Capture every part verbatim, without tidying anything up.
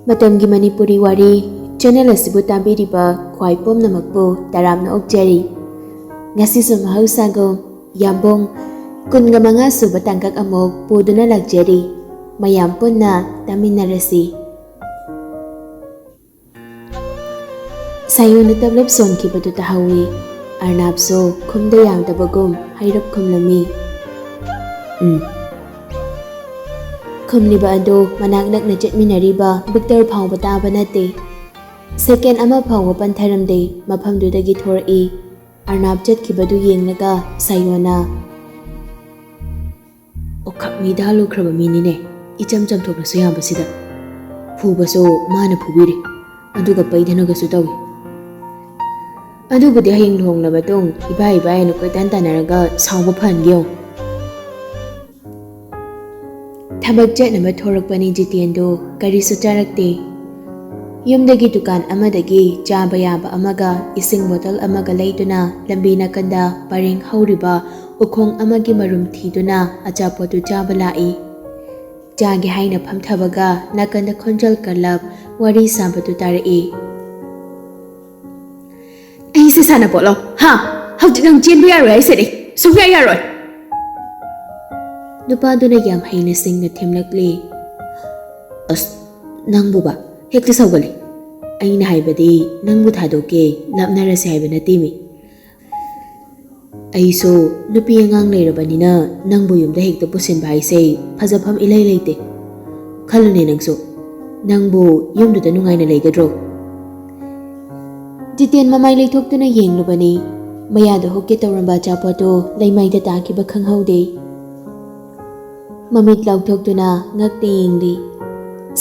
ꯃꯇꯝꯒꯤ ꯃꯅꯤꯄꯨꯔꯤ ꯋꯥꯔꯤ ꯆꯦꯅꯦꯜ ꯑꯁꯤꯕꯨ ꯇꯥꯕꯤꯔꯤꯕ ꯈ꯭ꯋꯥꯏ ꯄꯨꯝꯅꯃꯛꯄꯨ ꯇꯔꯥꯝꯅ ꯑꯣꯛꯆꯔꯤ꯫ ꯉꯁꯤꯁꯨ ꯃꯍꯧꯁꯥꯒꯨꯝ ꯌꯥꯝꯕꯨꯡ ꯀꯨꯟꯒ ꯃꯉꯥ ꯁꯨꯕ ꯇꯥꯡꯀꯛ ꯑꯃꯨꯛ ꯄꯨꯗꯨꯅ ꯂꯥꯛꯆꯔꯤ꯫ ꯃꯌꯥꯝ ꯄꯨꯟꯅ ꯇꯥꯃꯤꯟꯅꯔꯁꯤ꯫ ꯁꯥꯌꯣꯟꯅ ꯇꯞꯂꯞ ꯁꯣꯟꯈꯤꯕꯗꯨ ꯇꯥꯍꯧꯏ꯫ ꯑꯔꯅꯥꯞꯁꯨ ꯈꯨꯝꯗ ꯌꯥꯡꯗꯕꯒꯨꯝ ꯍꯩꯔꯞ ꯈꯨꯝꯂꯝꯃꯤ꯫ "ꯎꯝ꯫" ꯈꯨꯝꯂꯤꯕ ꯑꯗꯨ ꯃꯅꯥꯛ ꯅꯛꯅ ꯆꯠꯃꯤꯟꯅꯔꯤꯕ ꯚꯤꯛꯇꯔ ꯐꯥꯎꯕ ꯇꯥꯕ ꯅꯠꯇꯦ꯫ ꯁꯦꯀꯦꯟ ꯑꯃ ꯐꯥꯎꯕ ꯄꯟꯊꯔꯝꯗꯦ꯫ ꯃꯐꯝꯗꯨꯗꯒꯤ ꯊꯣꯔꯛꯏ꯫ ꯑꯔꯅꯥꯞ ꯆꯠꯈꯤꯕꯗꯨ ꯌꯦꯡꯂꯒ ꯁꯥꯌꯣꯟꯅ, "ꯑꯣꯈꯛ ꯃꯤꯗꯥ ꯂꯨꯈ꯭ꯔꯕ ꯃꯤꯅꯤꯅꯦ, ꯏꯆꯝ ꯆꯝꯊꯣꯛꯅꯁꯨ ꯌꯥꯕꯁꯤꯗ꯫ ꯐꯨꯕꯁꯨ ꯃꯥꯅ ꯐꯨꯕꯤꯔꯤ, ꯑꯗꯨꯒ ꯄꯩꯗꯅꯒꯁꯨ ꯇꯧꯏ꯫ ꯑꯗꯨꯕꯨꯗꯤ ꯍꯌꯦꯡ ꯂꯨꯍꯣꯡꯂ ꯃꯇꯨꯡ ꯏꯕꯥ ꯏꯕꯥ ꯍꯥꯏꯅ ꯀꯣꯏꯇꯥꯟ ꯇꯥꯟꯅꯔꯒ ꯁꯥꯎꯕ ꯐꯍꯟꯒꯦ ꯌꯦꯡꯉꯨ꯫" ꯊꯕꯛ ꯆꯠꯅꯕ ꯊꯣꯔꯛꯄꯅꯤ ꯖꯤꯇꯦꯟꯗꯨ꯫ ꯀꯔꯤꯁꯨ ꯆꯥꯔꯛꯇꯦ꯫ ꯌꯨꯝꯗꯒꯤ ꯗꯨꯀꯥꯟ ꯑꯃꯗꯒꯤ ꯆꯥꯕ ꯌꯥꯕ ꯑꯃꯒ ꯏꯁꯤꯡ ꯕꯣꯇꯜ ꯑꯃꯒ ꯂꯩꯗꯨꯅ ꯂꯝꯕꯤ ꯅꯥꯀꯟꯗ ꯄꯔꯦꯡ ꯍꯧꯔꯤꯕ ꯎꯈꯣꯡ ꯑꯃꯒꯤ ꯃꯔꯨꯝ ꯊꯤꯗꯨꯅ ꯑꯆꯥꯄꯣꯠꯇꯨ ꯆꯥꯕ ꯂꯥꯛꯏ꯫ ꯆꯥꯒꯦ ꯍꯥꯏꯅ ꯐꯝꯊꯕꯒ ꯅꯥꯀꯟꯗ ꯈꯣꯟꯖꯦꯜ ꯀꯜꯂꯞ ꯋꯥꯔꯤ ꯁꯥꯕꯗꯨ ꯇꯥꯔꯛꯏ꯫ "ꯑꯩꯁꯦ ꯁꯥꯟꯅꯄꯣꯠꯂꯣ? ꯍꯥ? ꯍꯧꯖꯤꯛ ꯅꯪ ꯆꯦꯟꯕ ꯌꯥꯔꯣꯏ ꯍꯥꯏꯁꯤꯗꯤ꯫ ꯁꯨꯡꯌꯥ ꯌꯥꯔꯣꯏ!" ꯅꯨꯄꯥꯗꯨꯅ ꯌꯥꯝ ꯍꯩꯅ ꯁꯤꯡꯅ ꯊꯦꯝꯂꯛꯂꯤ꯫ "ꯑꯁ, ꯅꯪꯕꯨꯕ ꯍꯦꯛꯇ ꯁꯥꯎꯒꯠꯂꯤ꯫ ꯑꯩꯅ ꯍꯥꯏꯕꯗꯤ ꯅꯪꯕꯨ ꯊꯥꯗꯣꯛꯀꯦ, ꯂꯥꯞꯅꯔꯁꯦ ꯍꯥꯏꯕ ꯅꯠꯇꯦꯃꯤ꯫ ꯑꯩꯁꯨ ꯅꯨꯄꯤ ꯑꯉꯥꯡ ꯂꯩꯔꯕꯅꯤꯅ ꯅꯪꯕꯨ ꯌꯨꯝꯗ ꯍꯦꯛꯇ ꯄꯨꯁꯤꯟꯕ ꯍꯥꯏꯁꯦ ꯐꯖꯐꯝ ꯏꯂꯩ ꯂꯩꯇꯦ꯫ ꯈꯜꯂꯨꯅꯦ ꯅꯪꯁꯨ, ꯅꯪꯕꯨ ꯌꯨꯝꯗꯨꯗ ꯅꯨꯡꯉꯥꯏꯅ ꯂꯩꯒꯗ꯭ꯔꯣ?" ꯖꯤꯇꯦꯟ ꯃꯃꯥꯏ ꯂꯩꯊꯣꯛꯇꯨꯅ ꯌꯦꯡꯂꯨꯕꯅꯤ꯫ ꯃꯌꯥꯗ ꯍꯨꯛꯀꯦ ꯇꯧꯔꯝꯕ ꯑꯆꯥꯄꯣꯠꯇꯨ ꯂꯩꯃꯥꯏꯗ ꯇꯥꯈꯤꯕ ꯈꯪꯍꯧꯗꯦ꯫ ꯃꯃꯤꯠ ꯂꯥꯎꯊꯣꯛꯇꯨꯅ ꯉꯛꯇ ꯌꯦꯡꯂꯤ꯫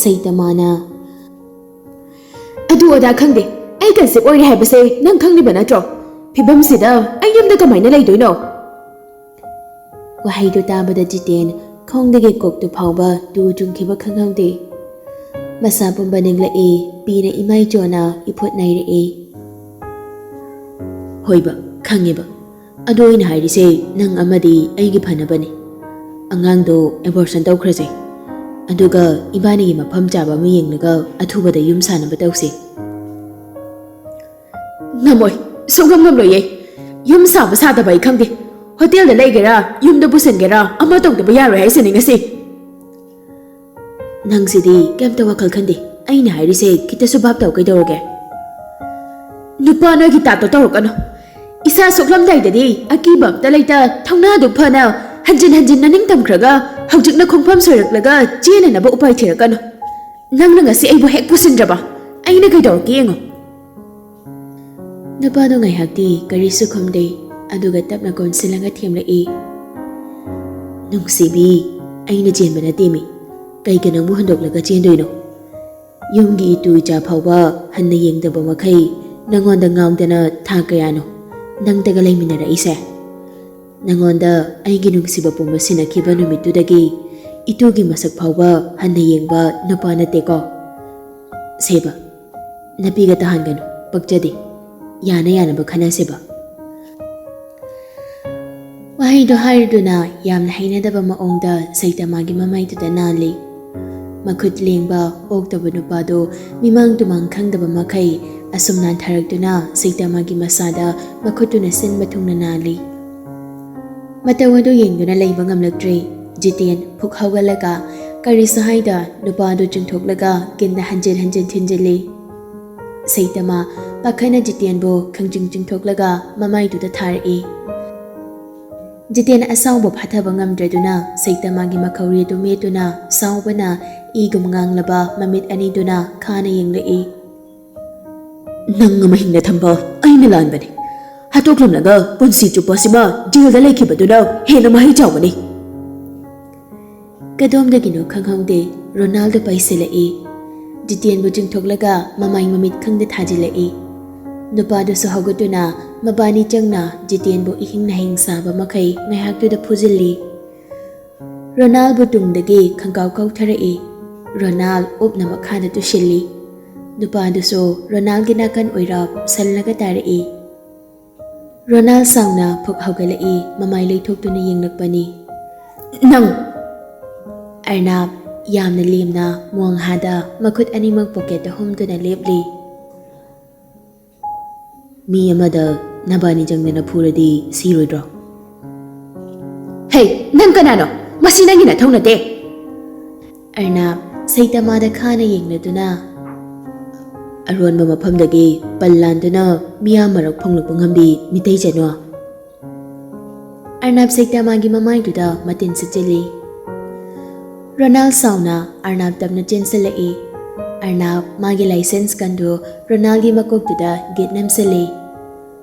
ꯁꯩꯇꯃꯥꯅ, "ꯑꯗꯨ ꯑꯗꯥ ꯈꯪꯗꯦ, ꯑꯩ ꯀꯟꯁꯦꯞ ꯑꯣꯏꯔꯦ ꯍꯥꯏꯕꯁꯦ ꯅꯪ ꯈꯪꯂꯤꯕ ꯅꯠꯇ꯭ꯔꯣ? ꯐꯤꯕꯝꯁꯤꯗ ꯑꯩ ꯌꯨꯝꯗ ꯀꯃꯥꯏꯅ ꯂꯩꯗꯣꯏꯅꯣ?" ꯋꯥꯍꯩꯗꯨ ꯇꯥꯕꯗ ꯖꯤꯇꯦꯟ ꯈꯣꯡꯗꯒꯤ ꯀꯣꯛꯇꯨ ꯐꯥꯎꯕ ꯇꯨ ꯆꯨꯡꯈꯤꯕ ꯈꯪꯍꯧꯗꯦ꯫ ꯃꯁꯥ ꯄꯨꯝꯕ ꯅꯤꯛꯂꯛꯏ, ꯄꯤꯅ ꯏꯃꯥꯏ ꯆꯣꯟꯅ ꯏꯐꯨꯠ ꯅꯩꯔꯛꯏ꯫ "ꯍꯣꯏꯕ, ꯈꯪꯉꯦꯕ꯫ ꯑꯗꯣ ꯑꯩꯅ ꯍꯥꯏꯔꯤꯁꯦ ꯅꯪ ꯑꯃꯗꯤ ꯑꯩꯒꯤ ꯐꯅꯕꯅꯤ꯫ ꯑꯉꯥꯡꯗꯣ ꯑꯦꯕꯣꯔꯁꯟ ꯇꯧꯈ꯭ꯔꯁꯦ꯫ ꯑꯗꯨꯒ ꯏꯕꯥꯅꯤꯒꯤ ꯃꯐꯝ ꯆꯥꯕ ꯑꯃ ꯌꯦꯡꯂꯒ ꯑꯊꯨꯕꯗ ꯌꯨꯝ ꯁꯥꯅꯕ ꯇꯧꯁꯤ꯫ ꯉꯝꯃꯣꯏ, ꯁꯨꯡꯉꯝ ꯉꯝꯂꯣꯏꯌꯦ꯫ ꯌꯨꯝ ꯁꯥꯕ ꯁꯥꯗꯕ ꯑꯩ ꯈꯪꯗꯦ꯫ ꯍꯣꯇꯦꯜꯗ ꯂꯩꯒꯦꯔꯥ, ꯌꯨꯝꯗ ꯄꯨꯁꯤꯟꯒꯦꯔꯥ, ꯑꯃ ꯇꯧꯗꯕ ꯌꯥꯔꯣꯏ ꯍꯥꯏꯁꯤꯅꯤ ꯉꯁꯤ꯫ ꯅꯪꯁꯤꯗꯤ ꯀꯩꯝꯇ ꯋꯥꯈꯜ ꯈꯟꯗꯦ꯫ ꯑꯩꯅ ꯍꯥꯏꯔꯤꯁꯦ ꯈꯤꯇꯁꯨ ꯚꯥꯞ ꯇꯧ ꯀꯩꯗꯧꯔꯒꯦ? ꯅꯨꯄꯥ ꯅꯣꯏꯒꯤ ꯇꯥꯏꯞꯇ ꯇꯧꯔꯛꯀꯅꯨ꯫ ꯏꯁꯥ ꯁꯣꯛꯂꯝꯗꯥꯏꯗꯗꯤ ꯑꯀꯤꯕ ꯑꯝꯇ ꯂꯩꯇ ꯊꯧꯅꯥꯗꯨ ꯐꯅ ꯍꯟꯖꯤꯟ ꯍꯟꯖꯤꯟꯅ ꯅꯤꯡꯇꯝꯈ꯭ꯔꯒ ꯍꯧꯖꯤꯛꯅ ꯈꯣꯡꯐꯝ ꯁꯣꯏꯔꯛꯂꯒ ꯆꯦꯟꯅꯅꯕ ꯎꯄꯥꯏ ꯊꯤꯔꯛꯀꯅꯨ꯫ ꯅꯪꯅ ꯉꯁꯤ ꯑꯩꯕꯨ ꯍꯦꯛ ꯄꯨꯁꯤꯟꯗ꯭ꯔꯕ ꯑꯩꯅ ꯀꯩꯗꯧꯔꯛꯀꯦ ꯌꯦꯡꯉꯣ꯫ ꯅꯨꯄꯥꯗꯣ ꯉꯥꯏꯍꯥꯛꯇꯤ ꯀꯔꯤꯁꯨ ꯈꯨꯝꯗꯦ, ꯑꯗꯨꯒ ꯇꯞꯅ ꯀꯣꯟꯁꯤꯜꯂꯒ ꯊꯦꯝꯂꯛꯏ꯫ ꯅꯨꯡꯁꯤꯕꯤ, ꯑꯩꯅ ꯆꯦꯟꯕ ꯅꯠꯇꯦꯃꯤ꯫ ꯀꯩꯒꯤ ꯅꯪꯕꯨ ꯍꯨꯟꯗꯣꯛꯂꯒ ꯆꯦꯟꯗꯣꯏꯅꯣ? ꯌꯨꯝꯒꯤ ꯏꯇꯨ ꯏꯆꯥ ꯐꯥꯎꯕ ꯍꯟꯅ ꯌꯦꯡꯗꯕ ꯃꯈꯩ ꯅꯪꯉꯣꯟꯗ ꯉꯥꯎꯗꯅ ꯊꯥ ꯀꯌꯥꯅꯣ ꯅꯪꯇꯒ ꯂꯩꯃꯤꯟꯅꯔꯛꯏꯁꯦ? ꯅꯪꯉꯣꯟꯗ ꯑꯩꯒꯤ ꯅꯨꯡꯁꯤꯕ ꯄꯨꯝꯕ ꯁꯤꯟꯅꯈꯤꯕ ꯅꯨꯃꯤꯠꯇꯨꯗꯒꯤ ꯏꯇꯨꯒꯤ ꯃꯁꯛ ꯐꯥꯎꯕ ꯍꯟꯅ ꯌꯦꯡꯕ ꯅꯨꯄꯥ ꯅꯠꯇꯦꯀꯣ꯫ ꯁꯦꯕ, ꯅꯄꯤꯒ ꯇꯥꯍꯟꯒꯅꯨ, ꯄꯛꯆꯗꯦ꯫ ꯌꯥꯅ ꯌꯥꯅꯕ ꯈꯟꯅꯁꯦꯕ꯫ ꯋꯥꯍꯩꯗꯣ ꯍꯥꯏꯔꯗꯨꯅ ꯌꯥꯝꯅ ꯍꯩꯅꯗꯕ ꯃꯑꯣꯡꯗ ꯁꯩꯇꯃꯥꯒꯤ ꯃꯃꯥꯏꯗꯨꯗ ꯅꯥꯜꯂꯤ꯫ ꯃꯈꯨꯠ ꯂꯦꯡꯕ ꯑꯣꯛꯇꯕ ꯅꯨꯄꯥꯗꯣ ꯃꯤꯃꯥꯡ ꯇꯨꯃꯥꯡ ꯈꯪꯗꯕ ꯃꯈꯩ ꯑꯁꯨꯝ ꯅꯥꯟꯊꯔꯛꯇꯨꯅ ꯁꯩꯇꯃꯥꯒꯤ ꯃꯁꯥꯗ ꯃꯈꯨꯠꯇꯨꯅ ꯁꯤꯟꯕ ꯊꯨꯡꯅ ꯅꯥꯜꯂꯤ꯫ ꯃꯇꯧ ꯑꯗꯨ ꯌꯦꯡꯗꯨꯅ ꯂꯩꯕ ꯉꯝꯂꯛꯇ꯭ꯔꯦ꯫ ꯖꯤꯇꯦꯟ ꯐꯨꯛ ꯍꯧꯒꯠꯂꯒ ꯀꯔꯤꯁꯨ ꯍꯥꯏꯗ ꯅꯨꯄꯥꯗꯨ ꯆꯤꯡꯊꯣꯛꯂꯒ ꯀꯤꯟꯗ ꯍꯟꯖꯤꯟ ꯍꯟꯖꯤꯟ ꯊꯤꯟꯖꯤꯜꯂꯤ꯫ ꯁꯩꯇꯃꯥ ꯄꯥꯈꯠꯅ ꯖꯤꯇꯦꯟꯕꯨ ꯈꯪꯆꯤꯡ ꯆꯤꯡꯊꯣꯛꯂꯒ ꯃꯃꯥꯏꯗꯨꯗ ꯊꯥꯔꯛꯏ꯫ ꯖꯤꯇꯦꯟ ꯑꯁꯥꯎꯕ ꯐꯥꯊꯕ ꯉꯝꯗ꯭ꯔꯗꯨꯅ ꯁꯩꯇꯃꯥꯒꯤ ꯃꯈꯧꯔꯤ ꯑꯗꯨ ꯃꯦꯠꯇꯨꯅ ꯁꯥꯎꯕꯅ ꯏꯒꯨꯝ ꯉꯥꯡꯂꯕ ꯃꯃꯤꯠ ꯑꯅꯤꯗꯨꯅ ꯈꯥꯅ ꯌꯦꯡꯂꯛꯏ꯫ ꯅꯪ ꯑꯃ ꯍꯤꯡꯅ ꯊꯝꯕ ꯑꯩꯅ ꯂꯥꯟꯕꯅꯤ꯫ ꯍꯥꯠꯇꯣꯛꯂꯝꯂꯒ ꯄꯨꯟꯁꯤ ꯆꯨꯞꯄꯁꯤꯃ ꯖꯦꯜꯗ ꯂꯩꯈꯤꯕꯗꯨꯅ ꯍꯦꯟꯅ ꯃꯍꯩ ꯆꯥꯎꯒꯅꯤ꯫ ꯀꯗꯣꯝꯗꯒꯤꯅꯣ ꯈꯪꯍꯧꯗꯦ, ꯔꯣꯅꯥꯜꯗꯣ ꯄꯥꯏꯁꯤꯜꯂꯛꯏ꯫ ꯖꯤꯇꯦꯟꯕꯨ ꯆꯤꯡꯊꯣꯛꯂꯒ ꯃꯃꯥꯏ ꯃꯃꯤꯠ ꯈꯪꯗ ꯊꯥꯖꯤꯜꯂꯛꯏ꯫ ꯅꯨꯄꯥꯗꯨꯁꯨ ꯍꯧꯒꯠꯇꯨꯅ ꯃꯕꯥꯅꯤ ꯆꯪꯅ ꯖꯤꯇꯦꯟꯕꯨ ꯏꯍꯤꯡ ꯅꯥꯍꯤꯡ ꯁꯥꯕ ꯃꯈꯩ ꯉꯥꯏꯍꯥꯛꯇꯨꯗ ꯐꯨꯖꯤꯜꯂꯤ꯫ ꯔꯣꯅꯥꯜꯕꯨ ꯇꯨꯡꯗꯒꯤ ꯈꯪꯀꯥꯎ ꯀꯥꯎꯊꯔꯛꯏ꯫ ꯔꯣꯅꯥꯜ ꯎꯞꯅ ꯃꯈꯥꯗ ꯇꯨꯁꯤꯜꯂꯤ꯫ ꯅꯨꯄꯥꯗꯨꯁꯨ ꯔꯣꯅꯥꯜꯒꯤ ꯅꯥꯀꯟ ꯑꯣꯏꯔꯞ ꯁꯜꯂꯒ ꯇꯥꯔꯛꯏ꯫ ꯔꯣꯅꯥꯜ ꯁꯥꯎꯅ ꯐꯨꯛ ꯍꯧꯒꯠꯂꯛꯏ, ꯃꯃꯥꯏ ꯂꯩꯊꯣꯛꯇꯨꯅ ꯌꯦꯡꯂꯛꯄꯅꯤ꯫ ꯅꯪ! ꯑꯔꯅꯥꯕ ꯌꯥꯝꯅ ꯂꯦꯝꯅ ꯃꯣꯡꯍꯥꯗ ꯃꯈꯨꯠ ꯑꯅꯤꯃꯛ ꯄꯣꯀꯦꯠꯇ ꯍꯨꯝꯗꯨꯅ ꯂꯦꯞꯂꯤ꯫ "ꯃꯤ ꯑꯃꯗ ꯅꯕꯥꯅꯤ ꯆꯪꯗꯅ ꯐꯨꯔꯗꯤ ꯁꯤꯔꯣꯏꯗ꯭ꯔꯣ?" "ꯍꯦ, ꯅꯪ ꯀꯅꯥꯅꯣ? ꯃꯁꯤ ꯅꯪꯒꯤ ꯅꯊꯧ ꯅꯠꯇꯦ!" ꯑꯔꯅꯥꯕ ꯁꯩꯇꯃꯥꯗ ꯈꯥꯅ ꯌꯦꯡꯂꯗꯨꯅ, "ꯑꯔꯣꯟꯕ ꯃꯐꯝꯗꯒꯤ ꯄꯜ ꯂꯥꯟꯗꯨꯅ ꯃꯤꯌꯥꯝ ꯃꯔꯛ ꯐꯣꯡꯂꯛꯄ ꯉꯝꯕꯤ ꯃꯤꯇꯩ ꯆꯅꯨ?" ꯑꯔꯅꯥꯕ ꯁꯩꯇꯃꯥꯒꯤ ꯃꯃꯥꯏꯗꯨꯗ ꯃꯇꯤꯟ ꯁꯤꯠꯆꯤꯜꯂꯤ꯫ ꯔꯣꯅꯥꯜ ꯁꯥꯎꯅ ꯑꯔꯅꯥꯕ ꯇꯞꯅ ꯆꯦꯟꯁꯤꯜꯂꯛꯏ꯫ ꯑꯔꯅꯥꯕ ꯃꯥꯒꯤ ꯂꯥꯏꯁꯦꯟꯁ ꯒꯟꯗꯨ ꯔꯣꯅꯥꯜꯒꯤ ꯃꯀꯣꯛꯇꯨꯗ ꯒꯤꯠ ꯅꯝꯁꯤꯜꯂꯤ꯫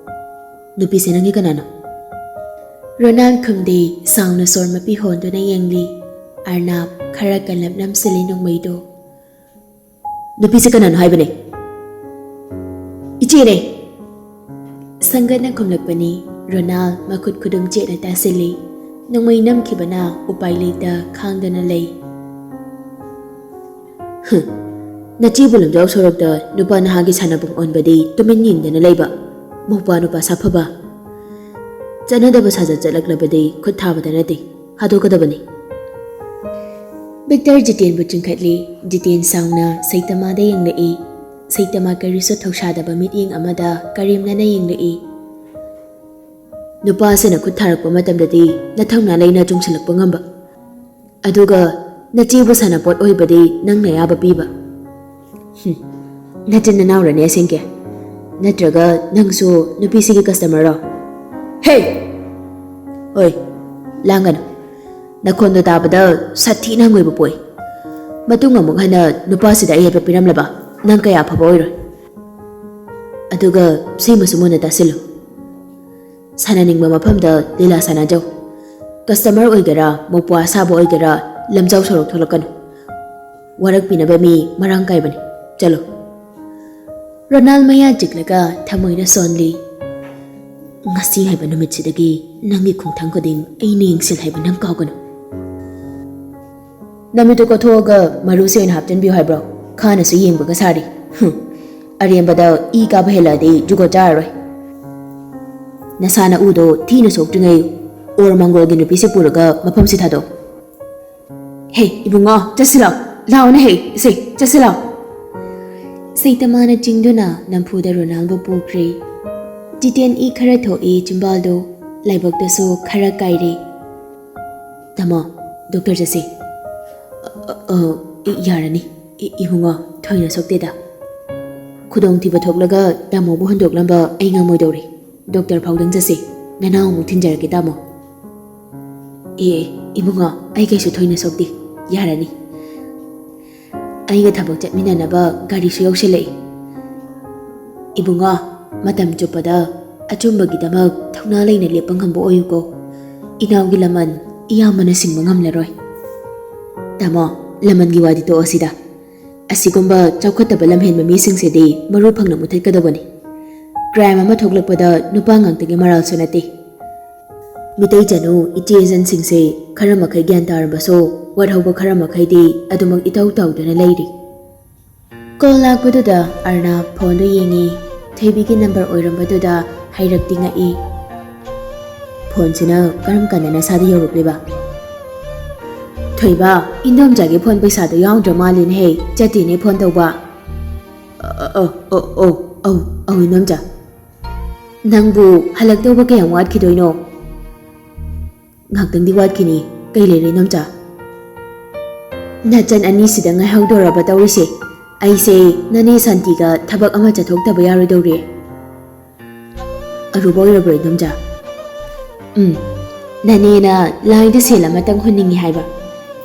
"ꯅꯨꯄꯤꯁꯦ ꯅꯪꯒꯤ ꯀꯅꯥꯅꯣ?" ꯔꯣꯅꯥꯜ ꯈꯨꯝꯗꯦ, ꯁꯥꯎꯅ ꯁꯣꯔ ꯃꯄꯤ ꯍꯣꯟꯗꯨꯅ ꯌꯦꯡꯂꯤ꯫ ꯑꯔꯅꯥꯕ ꯈꯔ ꯀꯜꯂꯞ ꯅꯝꯁꯤꯜꯂꯤ ꯅꯣꯡꯃꯩꯗꯨ꯫ "ꯅꯨꯄꯤꯁꯦ ꯀꯅꯥꯅꯣ ꯍꯥꯏꯕꯅꯦ?" "ꯏꯆꯦꯅꯦ!" ꯁꯪꯒꯠꯅ ꯈꯨꯝꯂꯛꯄꯅꯤ꯫ ꯔꯣꯅꯥꯜ ꯃꯈꯨꯠ ꯈꯨꯗꯨꯝ ꯆꯦꯠꯅ ꯇꯥꯁꯤꯜꯂꯤ꯫ ꯅꯣꯡꯃꯩ ꯅꯝꯈꯤꯕꯅ ꯎꯄꯥꯏ ꯂꯩꯇ ꯈꯥꯡꯗꯅ ꯂꯩ꯫ "ꯍꯨꯝ, ꯅꯆꯦꯕꯨ ꯂꯝꯖꯥꯎ ꯁꯣꯔꯣꯛꯇ ꯅꯨꯄꯥ ꯅꯍꯥꯒꯤ ꯁꯥꯟꯅꯐꯝ ꯑꯣꯟꯕꯗꯤ ꯇꯨꯃꯤꯟ ꯌꯦꯡꯗꯅ ꯂꯩꯕ? ꯃꯧꯄ꯭ꯋꯥ ꯅꯨꯄꯥ ꯁꯥꯐꯕ! ꯆꯠꯅꯗꯕ ꯁꯥꯖꯠ ꯆꯠꯂꯛꯂꯕꯗꯤ ꯈꯨꯠ ꯊꯥꯕꯗ ꯅꯠꯇꯦ, ꯍꯥꯠꯇꯣꯛꯀꯗꯕꯅꯤ!" ꯕꯤꯛꯇꯔ ꯖꯤꯇꯦꯟꯕꯨ ꯆꯤꯡꯈꯠꯂꯤ꯫ ꯖꯤꯇꯦꯟ ꯁꯥꯎꯅ ꯁꯩꯇꯃꯥꯗ ꯌꯦꯡꯂꯛꯏ꯫ ꯁꯩꯇꯃꯥ ꯀꯔꯤꯁꯨ ꯊꯧꯁꯥꯗꯕ ꯃꯤꯠꯌꯦꯡ ꯑꯃꯗ ꯀꯔꯦꯝꯅꯅ ꯌꯦꯡꯂꯛꯏ꯫ "ꯅꯨꯄꯥ ꯑꯁꯤꯅ ꯈꯨꯠ ꯊꯥꯔꯛꯄ ꯃꯇꯝꯗꯗꯤ ꯅꯊꯧꯅꯥ ꯂꯩꯅ ꯆꯨꯡꯁꯤꯜꯂꯛꯄ ꯉꯝꯕ, ꯑꯗꯨꯒ ꯅꯆꯦꯕꯨ ꯁꯥꯟꯅꯄꯣꯠ ꯑꯣꯏꯕꯗꯤ ꯅꯪꯅ ꯑꯌꯥꯕ ꯄꯤꯕ꯫ ꯍꯨꯝ, ꯅꯆꯤꯟ ꯅꯅꯥꯎꯔꯅꯦ ꯑꯁꯦꯡꯀꯤ? ꯅꯠꯇ꯭ꯔꯒ ꯅꯪꯁꯨ ꯅꯨꯄꯤꯁꯤꯒꯤ ꯀꯁꯇꯃꯔꯔꯣ? ꯍꯦ! ꯍꯣꯏ, ꯂꯥꯡꯒꯅꯨ꯫ ꯅꯈꯣꯟꯗꯣ ꯇꯥꯕꯗ ꯁꯥꯊꯤꯅ ꯍꯪꯒꯣꯏꯕ ꯄꯣꯛꯏ꯫ ꯃꯇꯨꯡ ꯑꯃꯨꯛ ꯍꯟꯅ ꯅꯨꯄꯥꯁꯤꯗ ꯑꯌꯦꯠꯄ ꯄꯤꯔꯝꯂꯕ ꯅꯪ ꯀꯌꯥ ꯑꯐꯕ ꯑꯣꯏꯔꯣꯏ꯫ ꯑꯗꯨꯒ ꯁꯤꯃꯁꯨ ꯃꯨꯟꯅ ꯇꯥꯁꯤꯜꯂꯨ꯫ ꯁꯥꯟꯅꯅꯤꯡꯕ ꯃꯐꯝꯗ ꯂꯤꯂꯥ ꯁꯥꯟꯅꯖꯧ꯫ ꯀꯁꯇꯃꯔ ꯑꯣꯏꯒꯦꯔꯥ, ꯃꯧꯄ꯭ꯋꯥ ꯑꯁꯥꯕ ꯑꯣꯏꯒꯦꯔꯥ, ꯂꯝꯖꯥꯎ ꯁꯣꯔꯣꯛ ꯊꯣꯛꯂꯛꯀꯅꯨ꯫ ꯋꯥꯔꯛꯄꯤꯅꯕ ꯃꯤ ꯃꯔꯥꯡ ꯀꯥꯏꯕꯅꯤ꯫ ꯆꯠꯂꯣ꯫" ꯔꯣꯅꯥꯜ ꯃꯌꯥ ꯆꯤꯛꯂꯒ ꯊꯃꯣꯏꯅ ꯁꯣꯟꯂꯤ꯫ "ꯉꯁꯤ ꯍꯥꯏꯕ ꯅꯨꯃꯤꯠꯁꯤꯗꯒꯤ ꯅꯪꯒꯤ ꯈꯣꯡꯊꯥꯡ ꯈꯨꯗꯤꯡ ꯑꯩꯅ ꯌꯦꯡꯁꯤꯜ ꯍꯥꯏꯕ ꯅꯪ ꯀꯥꯎꯒꯅꯨ꯫" "ꯅꯃꯤꯠꯇꯨ ꯀꯣꯊꯣꯛꯑꯒ ꯃꯔꯨꯁꯦ ꯑꯣꯏꯅ ꯍꯥꯞꯆꯤꯟꯕꯤꯌꯨ ꯍꯥꯏꯕ꯭ꯔꯣ? ꯈꯥꯅꯁꯨ ꯌꯦꯡꯕꯒ ꯁꯥꯔꯤ꯫ ꯍꯨꯝ, ꯑꯔꯦꯝꯕꯗ ꯏ ꯀꯥꯕ ꯍꯦꯜꯂꯛꯑꯗꯤ ꯖꯨꯒꯣꯠ ꯆꯥꯔꯔꯣꯏ꯫ ꯅꯁꯥ ꯅꯎꯗꯣ ꯊꯤꯅ ꯁꯣꯛꯇ꯭ꯔꯤꯉꯩ ꯑꯣꯔ ꯃꯪꯒꯣꯜꯒꯤ ꯅꯨꯄꯤꯁꯦ ꯄꯨꯔꯒ ꯃꯐꯝꯁꯤ ꯊꯥꯗꯣꯛ꯫" ꯍꯦ, ꯏꯕꯨꯡꯉꯣ, ꯆꯠꯁꯤꯂꯥꯎ꯫ ꯂꯥꯎꯅꯦ ꯍꯦ, ꯏꯁꯩ, ꯆꯠꯁꯤꯂꯥꯎ꯫ ꯁꯩꯇꯃꯥꯅ ꯆꯤꯡꯗꯨꯅ ꯅꯝꯐꯨꯗ ꯔꯣꯅꯥꯜꯕꯨ ꯄꯨꯈ꯭ꯔꯦ꯫ ꯖꯤꯇꯦꯟ ꯏ ꯈꯔ ꯊꯣꯛꯏ ꯆꯤꯝꯕꯥꯜꯗꯨ, ꯂꯥꯏꯕꯛꯇꯁꯨ ꯈꯔ ꯀꯥꯏꯔꯦ꯫ ꯇꯥꯃꯣ, ꯗꯣꯛꯇꯔ ꯆꯠꯁꯤ꯫ ꯑ, ꯑ, ꯑ, ꯏ-, ꯌꯥꯔꯅꯤ꯫ ꯏ-, ꯏꯕꯨꯡꯉꯣ, ꯊꯣꯏꯅ ꯁꯣꯛꯇꯦꯗ꯫ ꯈꯨꯗꯣꯡꯊꯤꯕ ꯊꯣꯛꯂꯒ ꯇꯥꯃꯣꯕꯨ ꯍꯨꯟꯗꯣꯛꯂꯝꯕ ꯑꯩ ꯉꯝꯃꯣꯏꯗꯧꯔꯦ꯫ ꯗꯣꯛꯇꯔ ꯐꯥꯎꯗꯪ ꯆꯠꯁꯤ꯫ ꯅꯅꯥꯎ ꯑꯃꯨꯛ ꯊꯤꯟꯖꯔꯒꯦ, ꯇꯥꯃꯣ꯫ ꯑꯦ, ꯏꯕꯨꯡꯉꯣ, ꯑꯩ ꯀꯩꯁꯨ ꯊꯣꯏꯅ ꯁꯣꯛꯇꯦ꯫ ꯌꯥꯔꯅꯤ꯫ ꯑꯩꯒ ꯊꯕꯛ ꯆꯠꯃꯤꯟꯅꯅꯕ ꯒꯥꯔꯤꯁꯨ ꯌꯧꯁꯤꯜꯂꯛꯏ꯫ ꯏꯕꯨꯡꯉꯣ, ꯃꯇꯝ ꯆꯨꯞꯄꯗ ꯑꯆꯨꯝꯕꯒꯤꯗꯃꯛ ꯊꯧꯅꯥ ꯂꯩꯅ ꯂꯦꯞꯄ ꯉꯝꯕ ꯑꯣꯏꯌꯨꯀꯣ꯫ ꯏꯅꯥꯎꯒꯤ ꯂꯃꯟ ꯏꯌꯥꯝꯕꯅ ꯁꯤꯡꯕ ꯉꯝꯂꯔꯣꯏ꯫ ꯇꯥꯃꯣ, ꯂꯃꯟꯒꯤ ꯋꯥꯗꯤ ꯇꯣꯛꯑꯁꯤꯗ꯫ ꯑꯁꯤꯒꯨꯝꯕ ꯆꯥꯎꯈꯠꯇꯕ ꯂꯝꯍꯦꯟꯕ ꯃꯤꯁꯤꯡꯁꯤꯗꯤ ꯃꯔꯨ ꯐꯪꯅ ꯃꯨꯊꯠꯀꯗꯧꯕꯅꯤ꯫ ꯀ꯭ꯔꯥꯏꯝ ꯑꯃ ꯊꯣꯛꯂꯛꯄꯗ ꯅꯨꯄꯥ ꯉꯥꯛꯇꯒꯤ ꯃꯔꯥꯜꯁꯨ ꯅꯠꯇꯦ꯫ ꯃꯤꯇꯩ ꯆꯅꯨ ꯏꯆꯦ ꯏꯆꯟꯁꯤꯡꯁꯦ ꯈꯔ ꯃꯈꯩ ꯒ꯭ꯌꯥꯟ ꯇꯥꯔꯕꯁꯨ ꯋꯥꯠꯍꯧꯕ ꯈꯔ ꯃꯈꯩꯗꯤ ꯑꯗꯨꯃꯛ ꯏꯇꯧ ꯇꯧꯗꯨꯅ ꯂꯩꯔꯤ꯫ ꯀꯣꯜ ꯂꯥꯛꯄꯗꯨꯗ ꯑꯔꯅꯥ ꯐꯣꯟꯗꯨ ꯌꯦꯡꯉꯤ꯫ ꯊꯣꯏꯕꯤꯒꯤ ꯅꯝꯕꯔ ꯑꯣꯏꯔꯝꯕꯗꯨꯗ ꯍꯩꯔꯛꯇꯤ ꯉꯛꯏ꯫ ꯐꯣꯟꯁꯤꯅ ꯀꯔꯝ ꯀꯥꯟꯗ ꯅꯁꯥꯗ ꯌꯧꯔꯛꯂꯤꯕ? ꯊꯣꯏꯕ, ꯏꯟꯗꯣꯝꯆꯥꯒꯤ ꯐꯣꯟ ꯄꯩꯁꯥꯗꯣ ꯌꯥꯎꯗ꯭ꯔ ꯃꯥꯜꯂꯤꯅꯦꯍꯦ, ꯆꯠꯇꯦꯅꯦ ꯐꯣꯟ ꯇꯧꯕ꯫ ꯑ, ꯑ, ꯑ, ꯑꯧ, ꯑꯧ, ꯑꯧ, ꯏꯟꯗꯣꯝꯆꯥ꯫ ꯅꯪꯕꯨ ꯍꯜꯂꯛꯇꯧꯕ ꯀꯌꯥꯝ ꯋꯥꯠꯈꯤꯗꯣꯏꯅꯣ? ꯉꯥꯛꯇꯪꯗꯤ ꯋꯥꯠꯈꯤꯅꯤ꯫ ꯀꯩ ꯂꯩꯔꯦ, ꯏꯟꯗꯣꯝꯆꯥ? ꯅꯆꯟ ꯑꯅꯤꯁꯤꯗ ꯉꯥꯏꯍꯧꯗꯣꯔꯕ ꯇꯧꯔꯤꯁꯦ꯫ ꯑꯩꯁꯦ ꯅꯅꯦ ꯁꯥꯟꯇꯤꯒ ꯊꯕꯛ ꯑꯃ ꯆꯠꯊꯣꯛꯇꯕ ꯌꯥꯔꯣꯏꯗꯧꯔꯤ꯫ ꯑꯔꯨꯕ ꯑꯣꯏꯔꯕ꯭ꯔꯣ, ꯏꯟꯗꯣꯝꯆꯥ? ꯎꯝ, ꯅꯅꯦꯅ ꯂꯥꯏꯗ ꯁꯦꯜ ꯑꯃꯇꯪ ꯍꯨꯟꯅꯤꯡꯉꯤ ꯍꯥꯏꯕ꯫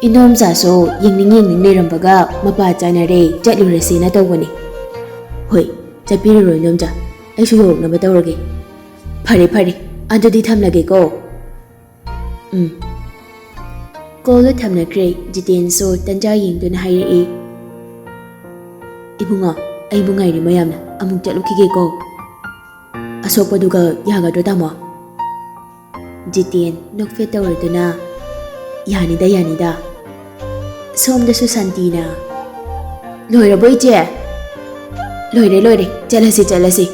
ꯏꯟꯗꯣꯝꯆꯥꯁꯨ ꯌꯦꯡꯅꯤꯡ ꯌꯦꯡꯅꯤꯡ ꯂꯩꯔꯝꯕꯒ ꯃꯄꯥ ꯆꯥꯅꯔꯦ, ꯆꯠꯂꯨꯔꯁꯦꯅ ꯇꯧꯕꯅꯤ꯫ ꯍꯣꯏ, ꯆꯠꯄꯤꯔꯨꯔꯣ, ꯏꯟꯗꯣꯝꯆꯥ꯫ ꯑꯩꯁꯨ ꯌꯧꯔꯛꯅꯕ ꯇꯧꯔꯒꯦ꯫ ꯐꯔꯦ, ꯐꯔꯦ, ꯑꯗꯨꯗꯤ ꯊꯝꯂꯒꯦꯀꯣ꯫ ꯎꯝ꯫ ꯀꯣꯜꯗꯣ ꯊꯝꯅꯈ꯭ꯔꯦ꯫ ꯖꯤꯇꯦꯟꯁꯨ ꯇꯟꯖꯥ ꯌꯦꯡꯗꯨꯅ ꯍꯥꯏꯔꯛꯏ, "ꯏꯕꯨꯡꯉꯣ, ꯑꯩꯕꯨ ꯉꯥꯏꯔꯤ ꯃꯌꯥꯝꯅ, ꯑꯃꯨꯛ ꯆꯠꯂꯨꯈꯤꯒꯦꯀꯣ꯫ ꯑꯁꯣꯛꯄꯗꯨꯒ ꯌꯥꯒꯗ꯭ꯔꯣ, ꯇꯥꯃꯣ?" ꯖꯤꯇꯦꯟ ꯅꯣꯛꯐꯦꯠ ꯇꯧꯔꯗꯨꯅ, "ꯌꯥꯅꯤꯗ, ꯌꯥꯅꯤꯗ"꯫ ꯁꯣꯝꯗꯁꯨ ꯁꯥꯟꯇꯤꯅ, "ꯂꯣꯏꯔꯕꯣ, ꯏꯆꯦ?" "ꯂꯣꯏꯔꯦ, ꯂꯣꯏꯔꯦ, ꯆꯠꯂꯁꯤ, ꯆꯠꯂꯁꯤ꯫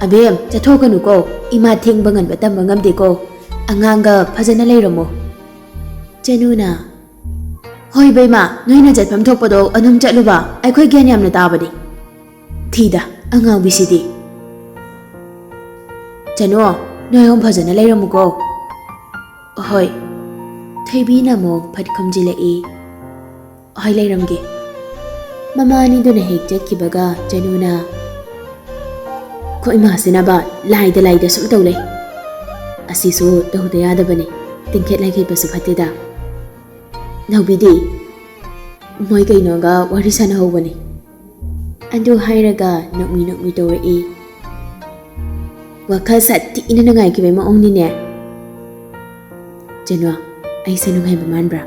ꯑꯕꯦꯝ, ꯆꯠꯊꯣꯛꯀꯅꯨꯀꯣ, ꯏꯃꯥ ꯊꯦꯡꯕ ꯉꯟꯕ ꯇꯝꯕ ꯉꯝꯗꯦꯀꯣ꯫ ꯑꯉꯥꯡꯒ ꯐꯖꯅ ꯂꯩꯔꯝꯃꯣ"꯫ ꯆꯅꯨꯅ, ꯍꯣꯏ ꯕꯦꯝꯃ, ꯅꯣꯏꯅ ꯆꯠꯐꯝ ꯊꯣꯛꯄꯗꯣ ꯑꯗꯨꯝ ꯆꯠꯂꯨꯕ, ꯑꯩꯈꯣꯏ ꯒ꯭ꯌꯥꯟ ꯌꯥꯝꯅ ꯇꯥꯕꯅꯤ꯫ ꯊꯤꯗ, ꯑꯉꯥꯎꯕꯤꯁꯤꯗꯤ꯫ ꯆꯅꯨ, ꯅꯣꯏ ꯑꯍꯨꯝ ꯐꯖꯅ ꯂꯩꯔꯝꯃꯨꯀꯣ꯫ ꯍꯣꯏ꯫ ꯊꯣꯏꯕꯤꯅ ꯑꯃꯨꯛ ꯐꯠ ꯈꯨꯝꯖꯤꯜꯂꯛꯏ꯫ ꯍꯣꯏ, ꯂꯩꯔꯝꯒꯦ꯫ ꯃꯃꯥ ꯑꯅꯤꯗꯨꯅ ꯍꯦꯛ ꯆꯠꯈꯤꯕꯒ ꯆꯅꯨꯅ, "ꯈꯣꯏ ꯏꯃꯥꯁꯤꯅꯕ ꯂꯥꯏꯗ ꯂꯥꯏꯗ ꯁꯨꯝ ꯇꯧ ꯂꯩ꯫ ꯑꯁꯤꯁꯨ ꯇꯧꯗ ꯌꯥꯗꯕꯅꯤ, ꯇꯤꯡꯈꯦꯠ ꯂꯩꯈꯦꯠꯄꯁꯨ ꯐꯠꯇꯦꯗ꯫ ꯅꯥꯎꯕꯤꯗꯤ ꯃꯣꯏ ꯀꯩꯅꯣꯒ ꯋꯥꯔꯤ ꯁꯥꯟꯅꯍꯧꯕꯅꯤ"꯫ ꯑꯗꯨ ꯍꯥꯏꯔꯒ ꯅꯣꯛꯃꯤ ꯅꯣꯛꯃꯤ ꯇꯧꯔꯛꯏ꯫ "ꯋꯥꯈꯜ ꯁꯥꯊꯤꯅ ꯅꯨꯡꯉꯥꯏꯈꯤꯕꯩ ꯃꯑꯣꯡꯅꯤꯅꯦ꯫ ꯆꯅꯨ, ꯑꯩꯁꯦ ꯅꯨꯡꯉꯥꯏꯕ ꯃꯥꯟꯕ꯭ꯔꯥ?"